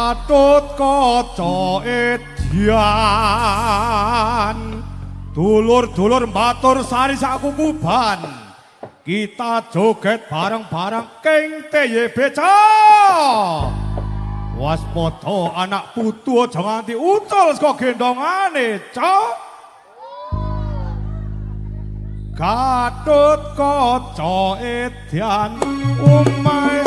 Gatut Kaca Edyan, dulur-dulur Batur Sari sak kukuban, kita joget bareng-bareng King TYB. Waspada anak putu, aja nganti ucul saka gendongane, cok. Gatut Kaca Edyan, omahe